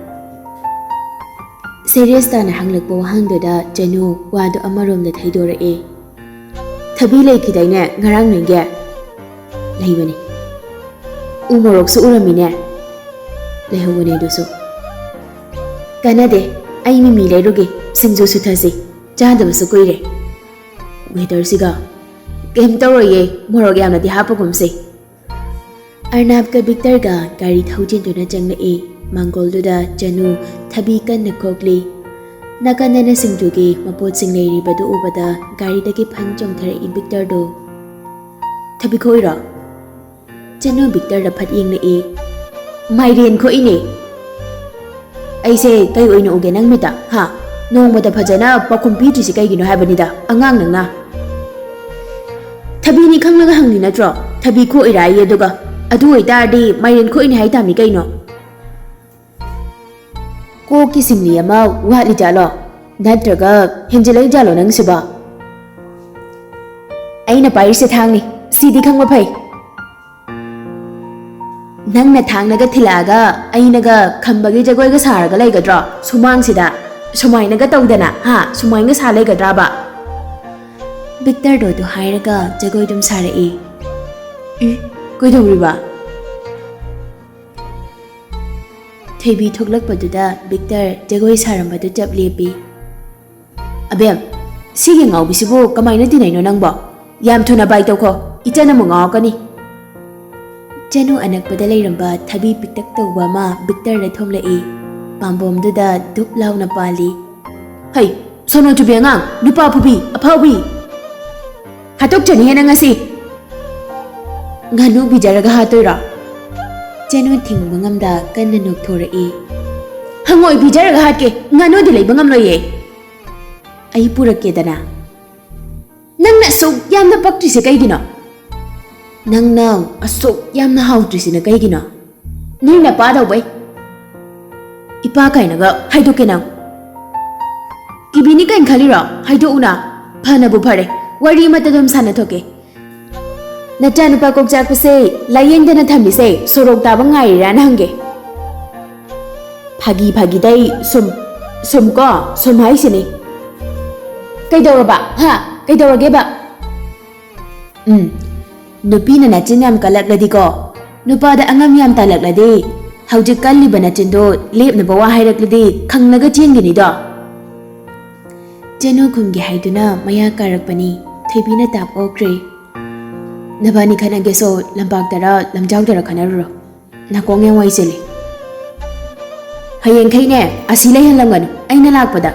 ꯁꯦꯔꯤꯌꯁ ꯇꯥꯅ ꯍꯪꯂꯛꯄ ꯋꯥꯍꯪꯗꯨꯗ ꯆꯅꯨ ꯋꯥꯗꯨ ꯑꯃꯔꯣꯝꯗ ꯊꯩꯗꯣꯔꯛꯑꯦ꯫ "ꯊꯕꯤ ꯂꯩꯈꯤꯗꯥꯏꯅꯦ ꯉꯔꯥꯡ ꯅꯣꯏꯒꯤ?" "ꯂꯩꯕꯅꯦ꯫ ꯎ ꯃꯣꯔꯣꯛꯁꯨ ꯎꯔꯝꯃꯤꯅꯦ?" "ꯂꯩꯍꯧꯕꯅꯦ ꯑꯗꯨꯁꯨ"꯫ "ꯀꯥꯟꯅꯗꯦ, ꯑꯩ ꯃꯤꯃꯤ ꯂꯩꯔꯨꯒꯦ, ꯁꯤꯡꯖꯨ ꯁꯨꯊꯁꯤ, ꯆꯥꯗꯕꯁꯨ ꯀꯨꯏꯔꯦ꯫ ꯋꯦꯗꯔꯁꯤꯒ"꯫ "ꯀꯩꯝ ꯇꯧꯔꯣꯏꯌꯦ, ꯃꯣꯔꯣꯛ ꯌꯥꯝꯅꯗꯤ ꯍꯥꯞꯄꯒꯨꯝꯁꯦ"꯫ ꯑꯔꯅꯥꯕꯀ ꯕꯤꯛꯇꯔꯒ ꯒꯥꯔꯤ ꯊꯧꯖꯤꯟꯗꯨꯅ ꯆꯪꯂꯛꯏ꯫ ꯃꯥꯡꯒꯣꯜꯗꯨꯗ ꯆꯅꯨ ꯊꯕꯤ ꯀꯟꯅ ꯈꯣꯛꯂꯤ꯫ ꯅꯥꯀꯟꯗꯅ ꯁꯤꯡꯖꯨꯒꯤ ꯃꯄꯣꯠꯁꯤꯡ ꯂꯩꯔꯤꯕꯗꯨ ꯎꯕꯗ ꯒꯥꯔꯤꯗꯒꯤ ꯐꯟ ꯆꯣꯡꯊꯔꯛꯏ ꯕꯤꯛꯇꯔꯗꯨ꯫ "ꯊꯕꯤ ꯈꯣꯛꯏꯔꯣ?" ꯆꯅꯨ ꯕꯤꯛꯇꯔꯗ ꯐꯠ ꯌꯦꯡꯂꯛꯏ꯫ "ꯃꯥꯏꯔꯦꯟ ꯈꯣꯛꯏꯅꯦ"꯫ "ꯑꯩꯁꯦ ꯀꯩ ꯑꯣꯏꯅ ꯎꯒꯦ ꯅꯪ ꯃꯤꯠꯇ, ꯍꯥ? ꯅꯣꯡꯃꯗ ꯐꯖꯅ ꯄꯥꯎꯈꯨꯝ ꯄꯤꯗ꯭ꯔꯤꯁꯤ ꯀꯩꯒꯤꯅꯣ ꯍꯥꯏꯕꯅꯤꯗ, ꯑꯉꯥꯡ ꯅꯪꯅ"꯫ "ꯊꯕꯤꯅꯤ ꯈꯪꯂꯒ ꯍꯪꯉꯤ ꯅꯠꯇ꯭ꯔꯣ? ꯊꯕꯤ ꯈꯣꯛꯏꯔꯥ ꯑꯩ ꯑꯗꯨꯒ? ꯑꯗꯨ ꯑꯣꯏꯇꯥꯔꯗꯤ ꯃꯥꯏꯔꯦꯟ ꯈꯣꯛꯏꯅꯤ ꯍꯥꯏ ꯇꯥꯃꯤ ꯀꯩꯅꯣ"꯫ "ꯀꯣꯛꯀꯤ ꯁꯤꯡꯂꯤ ꯑꯃ ꯋꯥꯠꯂꯤ ꯖꯥꯠꯂꯣ? ꯅꯠꯇ꯭ꯔꯒ ꯍꯦꯟꯖꯤꯜꯂꯛꯏ ꯖꯥꯠꯂꯣ ꯅꯪꯁꯤꯕꯣ?" "ꯑꯩꯅ ꯄꯥꯏꯔꯤꯁꯦ ꯊꯥꯡꯅꯤ, ꯁꯤꯗꯤ ꯈꯪꯕ ꯐꯩ"꯫ "ꯅꯪꯅ ꯊꯥꯡꯅꯒ ꯊꯤꯜꯂꯛꯑꯒ ꯑꯩꯅꯒ ꯈꯝꯕꯒꯤ ꯖꯒꯣꯏꯒ ꯁꯥꯔꯒ ꯂꯩꯒꯗ꯭ꯔꯣ ꯁꯨꯃꯥꯡꯁꯤꯗ? ꯁꯨꯃꯥꯏꯅꯒ ꯇꯧꯗꯅ, ꯍꯥ? ꯁꯨꯃꯥꯏꯅꯒ ꯁꯥ ꯂꯩꯒꯗ꯭ꯔꯥꯕ?" ꯕꯤꯛꯇꯔꯗꯣ ꯑꯗꯨ ꯍꯥꯏꯔꯒ ꯖꯒꯣꯏ ꯑꯗꯨꯝ ꯁꯥꯔꯛꯏ꯫ "ꯏ, ꯀꯩꯗꯧꯔꯤꯕ?" ꯊꯣꯏꯕꯤ ꯊꯣꯛꯂꯛꯄꯗꯨꯗ ꯕꯤꯛꯇꯔ ꯖꯒꯣꯏ ꯁꯥꯔꯝꯕꯗꯨ ꯆꯞ ꯂꯦꯞꯄꯤ꯫ "ꯑꯕꯦꯝ, ꯁꯤꯒꯤ ꯉꯥꯎꯕꯤꯁꯤꯕꯨ ꯀꯃꯥꯏꯅ ꯇꯤꯟꯅꯩꯅꯣ ꯅꯪꯕꯣ? ꯌꯥꯝ ꯊꯨꯅ ꯕꯥꯏ ꯇꯧꯈꯣ, ꯏꯆꯟ ꯑꯃꯨꯛ ꯉꯥꯎꯔꯛꯀꯅꯤ"꯫ ꯆꯅꯨ ꯑꯅꯛꯄꯗ ꯂꯩꯔꯝꯕ ꯊꯕꯤ ꯄꯤꯛꯇꯛ ꯇꯧꯕ ꯑꯃ ꯕꯤꯛꯇꯔꯗ ꯊꯣꯝꯂꯛꯏ꯫ ꯄꯥꯝꯕꯣꯝꯗꯨꯗ ꯙꯨꯞ ꯂꯥꯎꯅ ꯄꯥꯜꯂꯤ꯫ "ꯍꯩ, ꯁꯣꯅꯣ ꯆꯨꯕꯤ ꯑꯉꯥꯡ, ꯅꯨꯄꯥ ꯐꯨꯕꯤ, ꯑꯐꯥꯎꯕꯤ! ꯍꯥꯠꯇꯣꯛꯆꯅꯤꯍꯦ ꯅꯪ ꯉꯁꯤ!" "ꯉꯥꯅꯨ ꯄꯤꯖꯔꯒ ꯍꯥꯠꯇꯣꯏꯔꯣ?" ꯆꯅꯨ ꯊꯤꯡꯕ ꯉꯝꯗ ꯀꯟꯅ ꯅꯣꯛꯊꯣꯔꯛꯏ꯫ "ꯍꯪꯉꯣꯏ ꯄꯤꯖꯔꯒ ꯍꯥꯠꯀꯦ, ꯉꯥꯅꯨꯗꯤ ꯂꯩꯕ ꯉꯝꯂꯣꯏꯌꯦ꯫ ꯑꯩ ꯄꯨꯔꯛꯀꯦꯗꯅ꯫" "ꯅꯪꯅ ꯑꯁꯨꯛ ꯌꯥꯝꯅ ꯄꯛꯇ꯭ꯔꯤꯁꯦ ꯀꯩꯒꯤꯅꯣ? ꯅꯪꯅ ꯑꯁꯨꯛ ꯌꯥꯝꯅ ꯍꯥꯎꯇ꯭ꯔꯤꯁꯤꯅ ꯀꯩꯒꯤꯅꯣ? ꯅꯣꯏ ꯅꯄꯥꯗꯧꯕꯩ꯫ ꯏꯄꯥ ꯀꯥꯏꯅꯒ ꯍꯥꯏꯗꯣꯛꯀꯦ ꯅꯪ꯫ ꯀꯤꯕꯤꯅꯤ ꯀꯩꯅ ꯈꯜꯂꯤꯔꯣ? ꯍꯥꯏꯗꯣꯛꯎꯅ꯫ ꯐꯅꯕꯨ ꯐꯔꯦ, ꯋꯥꯔꯤ ꯑꯃꯠꯇ ꯑꯗꯨꯝ ꯁꯥꯟꯅꯊꯣꯛꯀꯦ꯫ ꯅꯆꯥꯅꯨꯄꯥ ꯀꯣꯛ ꯆꯥꯛꯄꯁꯦ ꯂꯥꯏꯌꯦꯡꯗꯅ ꯊꯝꯃꯤꯁꯦ ꯁꯣꯔꯣꯛ ꯇꯥꯕ ꯉꯥꯏꯔꯤꯔꯥꯅ ꯍꯪꯒꯦ꯫" "ꯐꯥꯒꯤ ꯐꯥꯒꯤꯗꯩ ꯁꯨꯝ, ꯁꯨꯝ ꯀꯣ, ꯁꯨꯝ ꯍꯥꯏꯁꯤꯅꯤ꯫" "ꯀꯩꯗꯧꯔꯕ? ꯍꯥ? ꯀꯩꯗꯧꯔꯒꯦꯕ?" "ꯎꯝ, ꯅꯨꯄꯤꯅ ꯅꯆꯤꯟ ꯌꯥꯝ ꯀꯜꯂꯛꯂꯗꯤꯀꯣ, ꯅꯨꯄꯥꯗ ꯑꯉꯝ ꯌꯥꯝ ꯇꯥꯜꯂꯛꯂꯗꯤ, ꯍꯧꯖꯤꯛ ꯀꯜꯂꯤꯕ ꯅꯆꯤꯟꯗꯣ ꯂꯦꯞꯅꯕ ꯋꯥ ꯍꯥꯏꯔꯛꯂꯗꯤ ꯈꯪꯂꯒ ꯆꯦꯟꯒꯅꯤꯗꯣ꯫" ꯆꯅꯨ ꯈꯨꯝꯒꯦ ꯍꯥꯏꯗꯨꯅ ꯃꯌꯥ ꯀꯥꯔꯛꯄꯅꯤ꯫ ꯊꯣꯏꯕꯤꯅ ꯇꯥꯞ ꯑꯣꯛꯈ꯭ꯔꯦ꯫ "ꯅꯕꯥꯅꯤ ꯈꯠꯅꯒꯦꯁꯨ ꯂꯝꯄꯥꯛꯇꯔ ꯂꯝꯖꯥꯎꯗꯔ ꯈꯠꯅꯔꯨꯔꯣ꯫ ꯅꯥꯀꯣꯡ ꯌꯥꯝ ꯋꯥꯏ ꯆꯤꯜꯂꯤ꯫ ꯍꯌꯦꯡꯈꯩꯅꯦ, ꯑꯁꯤ ꯂꯩꯍꯜꯂꯝꯒꯅꯨ, ꯑꯩꯅ ꯂꯥꯛꯄꯗ꯫"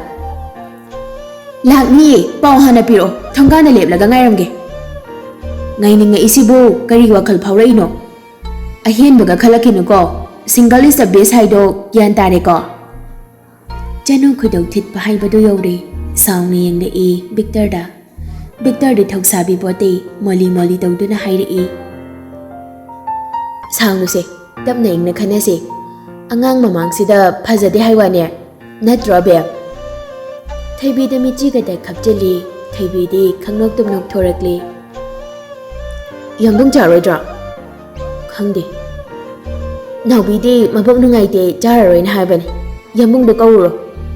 "ꯂꯥꯛꯅꯤꯌꯦ, ꯄꯥꯎ ꯍꯥꯟꯅ ꯄꯤꯔꯛꯑꯣ, ꯊꯣꯡꯒꯥꯟꯗ ꯂꯦꯞꯂꯒ ꯉꯥꯏꯔꯝꯒꯦ꯫" "ꯉꯥꯏꯅꯤꯡꯉꯛꯏꯁꯤꯕꯨ ꯀꯔꯤ ꯋꯥꯈꯜ ꯐꯥꯎꯔꯛꯏꯅꯣ? ꯑꯍꯦꯟꯕꯒ ꯈꯜꯂꯛꯈꯤꯅꯨꯀꯣ, single is the best ꯍꯥꯏꯗꯣ ꯒ꯭ꯌꯥꯟ ꯇꯥꯔꯦꯀꯣ?" ꯆꯅꯨ ꯈꯣꯏꯗꯧ ꯊꯤꯠꯄ ꯍꯥꯏꯕꯗꯨ ꯌꯧꯔꯦ꯫ ꯁꯥꯎꯅ ꯌꯦꯡꯂꯛꯏ ꯕꯤꯛꯇꯔꯗ꯫ ꯕꯤꯛꯇꯔꯗꯤ ꯊꯧꯁꯥꯕꯤ ꯄꯣꯠꯇꯦ, ꯃꯣꯂꯤ ꯃꯣꯂꯤ ꯇꯧꯗꯨꯅ ꯍꯥꯏꯔꯛꯏ꯫ "ꯁꯥꯎꯅꯨꯁꯦ, ꯇꯞꯅ ꯏꯪꯅ ꯈꯟꯅꯁꯦ꯫ ꯑꯉꯥꯡ ꯃꯃꯥꯡꯁꯤꯗ ꯐꯖꯗꯦ ꯍꯥꯏ ꯋꯥꯅꯦ, ꯅꯠꯇ꯭ꯔꯣ ꯕꯦꯝ?" ꯊꯣꯏꯕꯤꯗ ꯃꯤꯆꯤꯒꯗ ꯈꯞꯆꯤꯜꯂꯤ꯫ ꯊꯣꯏꯕꯤꯗꯤ ꯈꯪꯅꯣꯛꯇꯨꯝ ꯅꯣꯛꯊꯣꯔꯛꯂꯤ꯫ "ꯌꯥꯝꯕꯨꯡ ꯆꯥꯔꯣꯏꯗ꯭ꯔꯣ?" "ꯈꯪꯗꯦ꯫ ꯅꯥꯎꯕꯤꯗꯤ ꯃꯕꯨꯛ ꯅꯨꯡꯉꯥꯏꯇꯦ, ꯆꯥꯔꯔꯣꯏꯅ ꯍꯥꯏꯕꯅꯤ꯫ ꯌꯥꯝꯕꯨꯡꯗꯣ ꯀꯧꯔꯨꯔꯣ,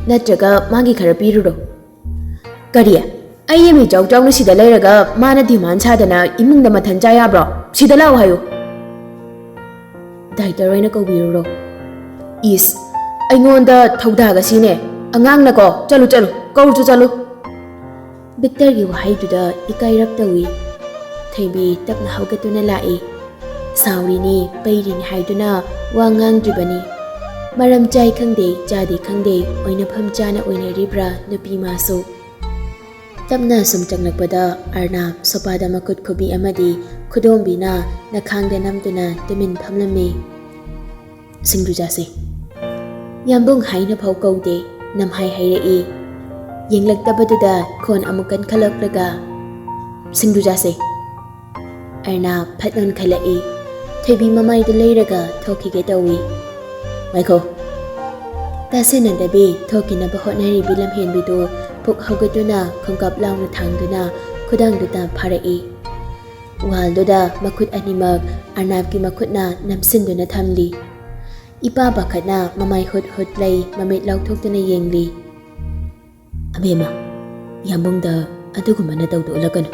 ꯅꯠꯇ꯭ꯔꯒ ꯃꯥꯒꯤ ꯈꯔ ꯄꯤꯔꯨꯔꯣ꯫" "ꯀꯔꯤ? ꯑꯩ ꯑꯃ ꯏꯆꯥꯎ ꯆꯥꯎꯅ ꯁꯤꯗ ꯂꯩꯔꯒ ꯃꯥꯅ demand ꯁꯥꯗꯅ ꯏꯃꯨꯡꯗ ꯃꯊꯟ ꯆꯥ ꯌꯥꯕ꯭ꯔꯣ? ꯁꯤꯗ ꯂꯥꯛꯑꯣ ꯍꯥꯏꯌꯨ꯫ ꯗꯥꯏꯇꯔ ꯑꯣꯏꯅ ꯀꯧꯕꯤꯔꯨꯔꯣ꯫" "ꯏꯁ, ꯑꯩꯉꯣꯟꯗ ꯊꯧꯗꯥꯒ ꯁꯤꯅꯦ꯫ ꯑꯉꯥꯡꯅꯀꯣ, ꯆꯠꯂꯨ, ꯆꯠꯂꯨ, ꯀꯧꯔꯨꯆꯣ, ꯆꯠꯂꯨ꯫" ꯕꯤꯛꯇꯔꯒꯤ ꯋꯥꯍꯩꯗꯨꯗ ꯏꯀꯥꯏꯔꯞ ꯇꯧꯏ꯫ ꯊꯣꯏꯕꯤ ꯇꯞꯅ ꯍꯧꯒꯠꯇꯨꯅ ꯂꯥꯛꯏ꯫ ꯁꯥꯎꯔꯤꯅꯤ, ꯄꯩꯔꯤꯅꯤ ꯍꯥꯏꯗꯨꯅ ꯋꯥ ꯉꯥꯡꯗ꯭ꯔꯤꯕꯅꯤ꯫ ꯃꯔꯝ ꯆꯥꯏ ꯈꯪꯗꯦ, ꯆꯥꯗꯦ ꯈꯪꯗꯦ, ꯑꯣꯏꯅꯐꯝ ꯆꯥꯅ ꯑꯣꯏꯅꯔꯤꯕ꯭ꯔꯥ ꯅꯨꯄꯤ ꯃꯥꯁꯨ? ꯇꯞꯅ ꯁꯨꯝ ꯆꯪꯂꯛꯄꯗ ꯑꯔꯅꯥꯕ ꯁꯣꯐꯥꯗ ꯃꯈꯨꯠ ꯈꯨꯕꯤ ꯑꯃꯗꯤ ꯈꯨꯗꯣꯝꯕꯤꯅ ꯅꯈꯥꯡꯗ ꯅꯝꯗꯨꯅ ꯇꯨꯃꯤꯟ ꯐꯝꯂꯝꯃꯤ꯫ "ꯁꯤꯡꯖꯨ ꯆꯥꯁꯦ꯫" ꯌꯥꯝꯕꯨꯡ ꯍꯥꯏꯅ ꯐꯥꯎ ꯀꯧꯗꯦ, ꯅꯝꯍꯥꯏ ꯍꯥꯏꯔꯛꯏ꯫ ꯌꯦꯡꯂꯛꯇꯕꯗꯨꯗ ꯈꯣꯟ ꯑꯃꯨꯛ ꯀꯟꯈꯠꯂꯛꯂꯒ, "ꯁꯤꯡꯖꯨ ꯆꯥꯁꯦ꯫" ꯑꯔꯅꯥꯕ ꯐꯠ ꯑꯣꯟꯈꯠꯂꯛꯏ꯫ ꯊꯣꯏꯕꯤ ꯃꯃꯥꯏꯗꯨ ꯂꯩꯔꯒ ꯊꯣꯛꯈꯤꯒꯦ ꯇꯧꯏ꯫ "ꯉꯥꯏꯈꯣ!" ꯇꯥꯁꯤꯟꯅꯗꯕꯤ ꯊꯣꯛꯈꯤꯅꯕ ꯍꯣꯠꯅꯔꯤꯕꯤ ꯂꯝꯍꯦꯟꯕꯤꯗꯨ ꯄꯨꯛ ꯍꯧꯒꯠꯇꯨꯅ ꯈꯣꯡꯀꯥꯞ ꯂꯥꯎꯅ ꯊꯥꯡꯗꯨꯅ ꯈꯨꯗꯥꯡꯗꯨꯗ ꯐꯥꯔꯛꯏ꯫ ꯋꯥꯜꯗꯨꯗ ꯃꯈꯨꯠ ꯑꯅꯤꯃꯛ ꯑꯔꯅꯥꯕꯀꯤ ꯃꯈꯨꯠꯅ ꯅꯝꯁꯤꯟꯗꯨꯅ ꯊꯝꯂꯤ꯫ ꯏꯄꯥ ꯄꯥꯈꯠꯅ ꯃꯃꯥꯏ ꯍꯨꯠ ꯍꯨꯠ ꯂꯩ, ꯃꯃꯤꯠ ꯂꯥꯎꯊꯣꯛꯇꯨꯅ ꯌꯦꯡꯂꯤ꯫ "ꯑꯕꯦꯝꯃ, ꯌꯥꯝꯕꯨꯡꯗ ꯑꯗꯨꯒꯨꯝꯕ ꯅꯇꯧꯗꯨ ꯎꯠꯂꯛꯀꯅꯨ꯫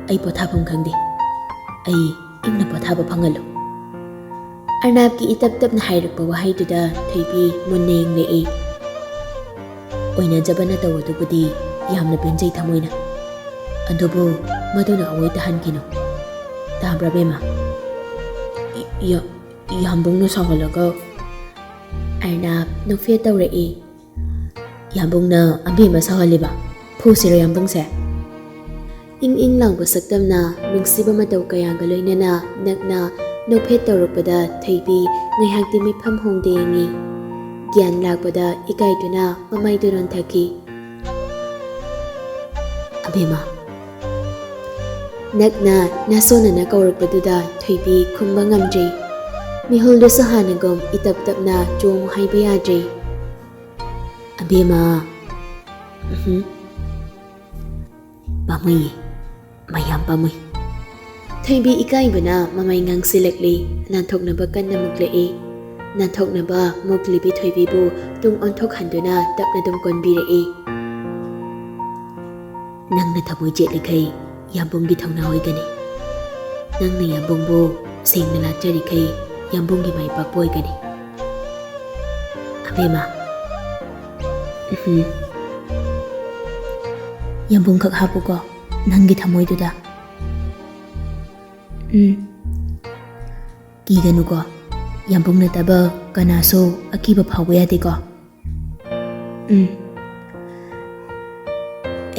ꯑꯩ ꯄꯣꯊꯥꯐꯝ ꯈꯪꯗꯦ꯫ ꯑꯩ ꯏꯪꯅ ꯄꯣꯊꯥꯕ ꯐꯪꯍꯜꯂꯨ꯫" ꯑꯔꯅꯥꯕꯀꯤ ꯏꯇꯞ ꯇꯞꯅ ꯍꯥꯏꯔꯛꯄ ꯋꯥꯍꯩꯗꯨꯗ ꯊꯣꯏꯕꯤ ꯃꯨꯟꯅ ꯌꯦꯡꯂꯛꯏ꯫ "ꯑꯣꯏꯅꯖꯕ ꯅꯇꯧ ꯑꯗꯨꯕꯨꯗꯤ ꯌꯥꯝꯅ ꯄꯦꯟꯖꯩ ꯊꯃꯣꯏꯅ꯫ ꯑꯗꯨꯕꯨ ꯃꯗꯨꯅ ꯑꯋꯣꯏ ꯇꯥꯍꯟꯈꯤꯅꯨ꯫ ꯇꯥꯕ꯭ꯔꯥ, ꯕꯦꯝꯃ?" "ꯏ-, ꯌꯥ-, ꯌꯥꯝꯕꯨꯡꯅ ꯁꯥꯎꯍꯜꯂꯒ?" ꯑꯔꯅꯥꯕ ꯅꯣꯛꯐꯦꯠ ꯇꯧꯔꯛꯏ꯫ "ꯌꯥꯝꯕꯨꯡꯅ ꯑꯕꯦꯝꯃ ꯁꯥꯎꯍꯜꯂꯤꯕ? ꯐꯨꯁꯤꯔꯣ ꯌꯥꯝꯕꯨꯡꯁꯦ?" ꯏꯪ ꯏꯪ ꯂꯥꯎꯕ ꯁꯛꯇꯝꯅ ꯅꯨꯡꯁꯤꯕ ꯃꯇꯧ ꯀꯌꯥꯒ ꯂꯣꯏꯅꯅ ꯅꯛꯅ ꯅꯣꯛꯐꯦꯠ ꯇꯧꯔꯛꯄꯗ ꯊꯣꯏꯕꯤ ꯉꯥꯏꯍꯥꯛꯇꯤ ꯃꯤꯠꯐꯝ ꯍꯣꯡꯗ ꯌꯦꯡꯉꯤ꯫ ꯒ꯭ꯌꯥꯟ ꯂꯥꯛꯄꯗ ꯏꯀꯥꯏꯗꯨꯅ ꯃꯃꯥꯏꯗꯨ ꯅꯣꯟꯊꯈꯤ꯫ "ꯑꯕꯦꯝꯃ!" ꯅꯛꯅ ꯅꯥꯁꯣꯟꯅꯅ ꯀꯧꯔꯛꯄꯗꯨꯗ ꯊꯣꯏꯕꯤ ꯈꯨꯝꯕ ꯉꯝꯗ꯭ꯔꯤ꯫ ꯃꯤꯍꯨꯜꯗꯨꯁꯨ ꯍꯥꯟꯅꯒꯨꯝ ꯏꯇꯞ ꯇꯞꯅ ꯆꯣꯡꯉꯨ ꯍꯥꯏꯕ ꯌꯥꯗ꯭ꯔꯤ꯫ "ꯑꯕꯦꯝꯃ!" "ꯎꯝꯍꯨꯝ꯫ ꯄꯥꯝꯃꯨꯏꯌꯦ, ꯃꯌꯥꯝ ꯄꯥꯝꯃꯨꯏ꯫" ꯊꯣꯏꯕꯤ ꯏꯀꯥꯏꯕꯅ ꯃꯃꯩ ꯉꯥꯡꯁꯤꯜꯂꯛꯂꯤ꯫ ꯅꯥꯟꯊꯣꯛꯅꯕ ꯀꯟꯅ ꯃꯨꯛꯂꯛꯏ꯫ ꯅꯥꯟꯊꯣꯛꯅꯕ ꯃꯨꯛꯂꯤꯕꯤ ꯊꯣꯏꯕꯤꯕꯨ ꯇꯨꯡ ꯑꯣꯟꯊꯣꯛꯍꯟꯗꯨꯅ ꯇꯞꯅ ꯑꯗꯨꯝ ꯀꯣꯟꯕꯤꯔꯛꯏ꯫ "ꯅꯪꯅ ꯊꯃꯣꯏ ꯆꯦꯠꯂꯤꯈꯩ ꯌꯥꯝꯕꯨꯡꯒꯤ ꯊꯧꯅꯥ ꯑꯣꯏꯒꯅꯤ꯫ ꯅꯪꯅ ꯌꯥꯝꯕꯨꯡꯕꯨ ꯁꯦꯡꯅ ꯂꯥꯠꯆꯔꯤꯈꯩ ꯌꯥꯝꯕꯨꯡꯒꯤ ꯃꯥꯏ ꯄꯥꯛꯄ ꯑꯣꯏꯒꯅꯤ꯫ ꯑꯕꯦꯝꯃ!" "ꯎꯝꯍꯨꯝ꯫ ꯌꯥꯝꯕꯨꯡꯈꯛ ꯍꯥꯞꯄꯨꯀꯣ ꯅꯪꯒꯤ ꯊꯃꯣꯏꯗꯨꯗ꯫ ꯎꯝ꯫ ꯀꯤꯒꯅꯨꯀꯣ, ꯌꯥꯝꯕꯨꯡ ꯅꯠꯇꯕ ꯀꯅꯥꯁꯨ ꯑꯀꯤꯕ ꯐꯥꯎꯕ ꯌꯥꯗꯦꯀꯣ꯫ ꯎꯝ꯫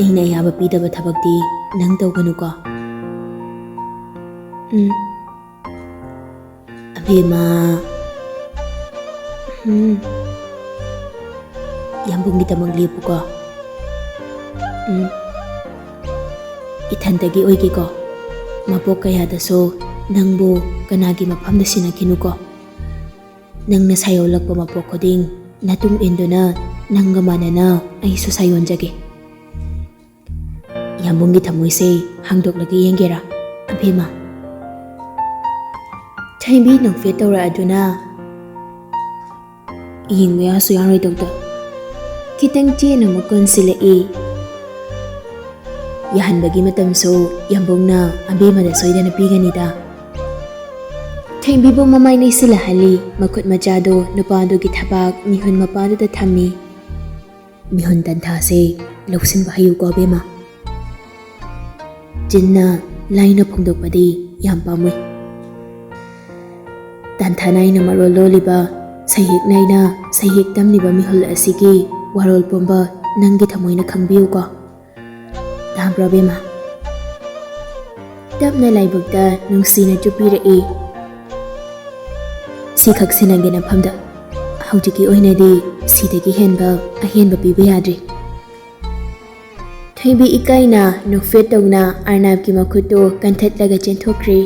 ꯑꯩꯅ ꯑꯌꯥꯕ ꯄꯤꯗꯕ ꯊꯕꯛꯇꯤ ꯅꯪ ꯇꯧꯒꯅꯨꯀꯣ꯫ ꯎꯝ꯫ ꯑꯕꯦꯝꯃ꯫ ꯎꯝ꯫ ꯌꯥꯝꯕꯨꯡꯒꯤꯗꯃꯛ ꯂꯦꯞꯄꯨꯀꯣ꯫ ꯎꯝ꯫ ꯏꯊꯟꯇꯒꯤ ꯑꯣꯏꯒꯦꯀꯣ꯫ ꯃꯄꯣꯛ ꯀꯌꯥꯗꯁꯨ ꯅꯪꯕꯨ ꯀꯅꯥꯒꯤ ꯃꯐꯝꯗ ꯁꯤꯟꯅꯈꯤꯅꯨꯀꯣ꯫ ꯅꯪꯅ ꯁꯥꯏꯌꯣꯜꯂꯛꯄ ꯃꯄꯣꯛ ꯈꯨꯗꯤꯡ ꯅꯇꯨꯡ ꯏꯟꯗꯨꯅ ꯅꯪꯒ ꯃꯥꯟꯅꯅ ꯑꯩꯁꯨ ꯁꯥꯏꯌꯣꯟꯖꯒꯦ꯫ ꯌꯥꯝꯕꯨꯡꯒꯤ ꯊꯃꯣꯏꯁꯦ ꯍꯥꯡꯗꯣꯛꯂꯒ ꯌꯦꯡꯒꯦꯔꯥ, ꯑꯕꯦꯝꯃ? ꯊꯣꯏꯕꯤ ꯅꯣꯛꯐꯦꯠ ꯇꯧꯔꯛꯑꯗꯨꯅ, ꯌꯦꯡꯕ ꯌꯥꯁꯨ ꯌꯥꯔꯣꯏꯗꯧꯗ ꯈꯤꯇꯪ ꯆꯦꯅ ꯑꯃꯨꯛ ꯀꯣꯟꯁꯤꯜꯂꯛꯏ꯫ ꯌꯥꯍꯟꯕꯒꯤ ꯃꯇꯝꯁꯨ ꯌꯥꯝꯕꯨꯡꯅ ꯑꯕꯦꯝꯃꯗ ꯁꯣꯏꯗꯅ ꯄꯤꯒꯅꯤꯗ꯫ ꯊꯣꯏꯕꯤꯕꯨ ꯃꯃꯥꯏ ꯅꯩꯁꯤꯜꯂꯍꯜꯂꯤ, ꯃꯈꯨꯠ ꯃꯆꯥꯗꯨ ꯅꯨꯄꯥꯗꯨꯒꯤ ꯊꯕꯥꯛ ꯃꯤꯍꯨꯟ ꯃꯄꯥꯗꯨꯗ ꯊꯝꯃꯤ꯫ ꯃꯤꯍꯨꯟ ꯇꯟꯊꯥꯁꯦ ꯂꯧꯁꯤꯟꯕ ꯍꯩꯌꯨꯀꯣ, ꯑꯕꯦꯝꯃ꯫ ꯆꯤꯟꯅ ꯂꯥꯏꯅ ꯐꯣꯡꯗꯣꯛꯄꯗꯤ ꯌꯥꯝ ꯄꯥꯝꯃꯨꯏ꯫ ꯇꯥꯟꯊꯥ ꯅꯥꯏꯅ ꯃꯔꯣꯜ ꯂꯣꯜꯂꯤꯕ, ꯁꯩꯍꯦꯛ ꯅꯥꯏꯅ ꯁꯩꯍꯦꯛ ꯇꯝꯂꯤꯕ ꯃꯤꯍꯨꯜ ꯑꯁꯤꯒꯤ ꯋꯥꯔꯣꯜ ꯄꯨꯝꯕ ꯅꯪꯒꯤ ꯊꯃꯣꯏꯅ ꯈꯪꯕꯤꯌꯨꯀꯣ꯫ ꯇꯥꯕ꯭ꯔꯣ, ꯑꯕꯦꯝꯃ? ꯇꯞꯅ ꯂꯥꯏꯕꯛꯇ ꯅꯨꯡꯁꯤꯅ ꯆꯨꯞꯄꯤꯔꯛꯏ꯫ ꯁꯤꯈꯛ ꯁꯤꯟꯅꯒꯦ ꯅꯐꯝꯗ꯫ ꯍꯧꯖꯤꯛꯀꯤ ꯑꯣꯏꯅꯗꯤ ꯁꯤꯗꯒꯤ ꯍꯦꯟꯕ ꯑꯍꯦꯟꯕ ꯄꯤꯕ ꯌꯥꯗ꯭ꯔꯤ꯫ ꯊꯣꯏꯕꯤ ꯏꯀꯥꯏꯅ ꯅꯣꯛꯐꯦꯠ ꯇꯧꯅ ꯑꯔꯅꯥꯕꯀꯤ ꯃꯈꯨꯠꯇꯨ ꯀꯟꯊꯠꯂꯒ ꯆꯦꯟꯊꯣꯛꯈ꯭ꯔꯦ꯫